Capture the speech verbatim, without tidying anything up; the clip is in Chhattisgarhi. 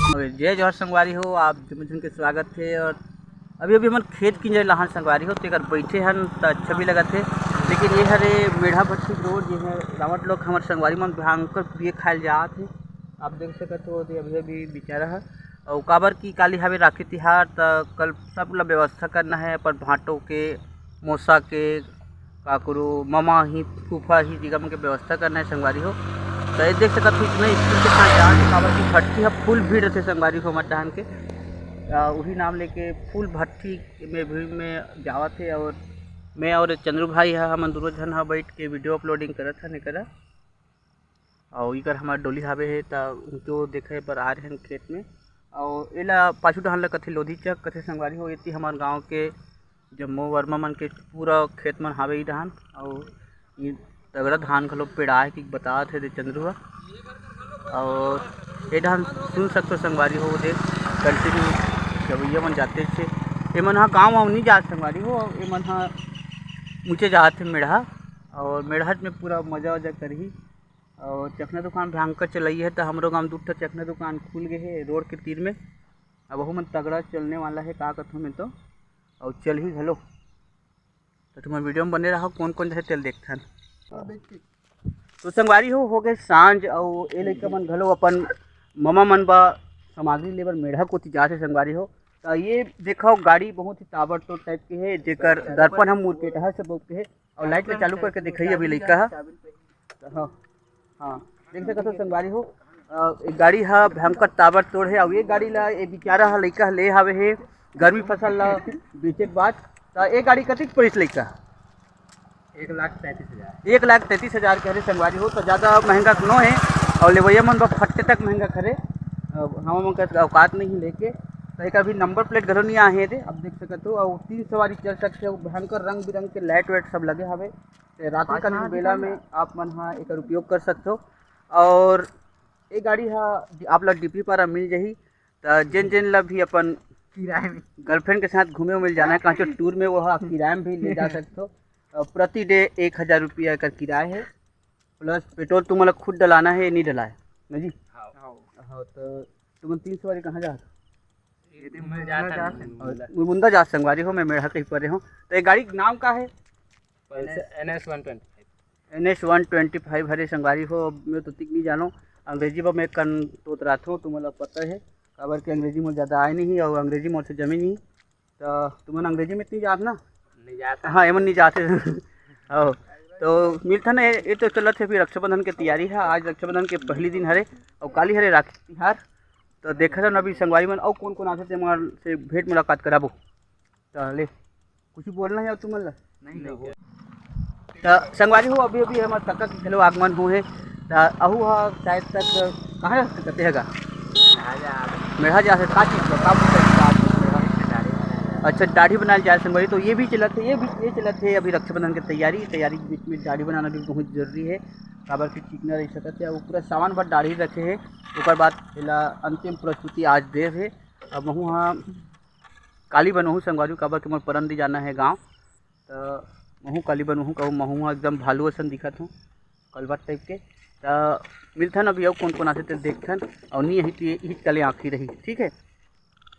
जय जोहार संगवारी हो, आप जम्मो झन के स्वागत हे। और अभी अभी हमन खेत किंजर लाहन संगवारी हो, तेकर बैठे हन त अच्छा भी लगत हे। लेकिन ये हरे मेढ़ा भट्टी रोड, ये है रावत लोग हमर संगवारी मन भयंकर प्रिय खायल जात हे। आप देख सकत हो, ये अभी अभी बिचारा है। और काबर की काली हवे राखी तिहार, त कल सब ला व्यवस्था करना है अपन भांटो के, मोसा के, काकरो ममा ही, फूफा ही, जिगम के व्यवस्था करना है संगवारी हो। तो ये देख सकत हो, इतना स्पीड के साथ जा रहे, काबर की भट्टी ह फुल भीड़ रहते संगवारी हो, मत डहान के। आ, वही नाम लेके फुल भट्टी में भीड़ में जावत है। और मैं और चंद्रू भाई है, हमन दोनों झन ह बैठ के वीडियो अपलोडिंग करत हन एकरा। और इकर हमार डोली हावे है, त उनको देखे बर आ रहे हैं खेत में। और एला पाछू डहान ला कथे लोधी चक कथे संगवारी हो। एती हमार गांव के जम्मो वर्मा मन के पूरा खेत मन हावे ई डहान। और ये तगड़ा धान घलो पेड़ाए कि बतात हे दे चंद्रू ह। और ये डहान सुन सकते हो संगवारी हो, दे कंटिन्यू गवैया मन जाते थे। ये मन हा गाँव वाँव नहीं जात संगवारी हो, ये मन हा ऊँचे जात हे मेढ़ा। और मेढ़ा में पूरा मजा वजा करही। और चखना दुकान भयंकर चलई है, तो हमरो गाँव दू ठो चखना दुकान खुल गए है रोड के तीर में। अब वहू मन तगड़ा चलने वाला है, का कथों मैं तो, और चलही घलो। तो तुमन वीडियो में बने रहो, कौन कौन जैसे तेल देखथन। तो संगवारी हो, हो गए सांझ, और ये लइका मन घलो अपन ममा मन बा सामग्री लेबर मेढ़ा कोती जात हे संगवारी हो। तो ये देखो, गाड़ी बहुत ही ताबड़तोड़ टाइप के है, जेकर दर्पण हम मुरकेटहा से बोलते हैं। और लाइट ला चालू करके दिखाई अभी लइका ह। हाँ, हाँ, देख सकत हो संगवारी हो, अ, एक गाड़ी ह भयंकर ताबड़तोड़ है। और ये गाड़ी ला ये बेचारा ह लइका ह ले हावे है गर्मी फसल ला बेचे के बाद। तो ये गाड़ी कतिक पड़िस लइका? एक लाख तैंतीस हजार। एक लाख तैंतीस हजार के हरे संगवारी हो, तो ज़्यादा महंगा नो है। और लेवैया मन बा फट्टे तक महंगा खरे, अब हम मन का औकात नहीं लेके। तो एक अभी नंबर प्लेट घलो नहीं आहे दे, अब देख सकत हो। और तीन सवारी चल सकते हो, भयंकर रंग बिरंग के लाइट वाइट सब लगे हवे। ते रात्रि कालीन बेला में आप मन हा एकर उपयोग कर सकते हो। और ये गाड़ी हा आप ला डीपी पारा मिल जाही। त जेन जेन ला भी अपन किराए में गर्लफ्रेंड के साथ घूमे मिल जाना है, कांचो टूर में वो हा किराए में भी ले जा सकते हो। और प्रति डे एक हज़ार रुपया एकर किराया है, प्लस पेट्रोल तुमन ला खुद डलाना है, नहीं डलाए ना जी? हाँ। हाँ, तो तुमन तीन सवारी कहाँ जात? ये दिन मैं जाता हूँ। और मुंदा जात संगवारी हो, मैं मेढ़ा कहीं परे हूँ। तो ये गाड़ी के नाम का है? एन एस वन ट्वेंटी फाइव। एन एस वन ट्वेंटी फाइव हरे संगवारी हो, मैं तो तिक नहीं जानो। अंग्रेजी में मैं कन तोत रहा हूँ, तुमन ला पता है, काबर के अंग्रेजी में ज़्यादा आए नहीं और अंग्रेजी में से जमे नहीं। तो तुमन अंग्रेजी में इतनी जात ना? नहीं जाता। हाँ, एमन नहीं जाते। हो, तो मिलता ना, ये, ये तो चलत है फिर रक्षाबंधन के तैयारी है। आज रक्षाबंधन के पहली दिन हरे और काली हरे राखी तिहार। तो देखा था ना अभी संगवारी मन और कौन कौन आते थे, हमारे से भेंट मुलाकात कराबो। तो ले, कुछ बोलना है तुमन ला? नहीं, नहीं। तो संगवारी हो, अभी अभी हमारे कक्का के घलो आगमन हुए है। तो अहू हा शायद तक कहाँ रहते, कते हैगा? मेढ़ा जा से का चीज का, का बोलते हैं, का बोलते हैं? अच्छा, दाढ़ी बनाए जाए संगवारी। तो ये भी चलत है, ये भी, ये चलत है अभी रक्षाबंधन की तैयारी। तैयारी के बीच में दाढ़ी बनाना भी बहुत जरूरी है, काबर कि चिकना रह सकत है। वो पूरा सामान भर दाढ़ी रखे है, ओकर बाद एला अंतिम प्रस्तुति आज देव है। अब महू हाँ काली बनहूँ संगवारी, काबर कि मोर परन दी जाना है गाँव। त महूँ काली बनहूँ, कहूँ महूँ ह एकदम भालू असन दिखत हूँ, कलबट टाइप के। त मिलथन अभी अउ कोन कोन आथे ते देखथन, अउ नी अही त ये, इही तले आँखी रही, ठीक है।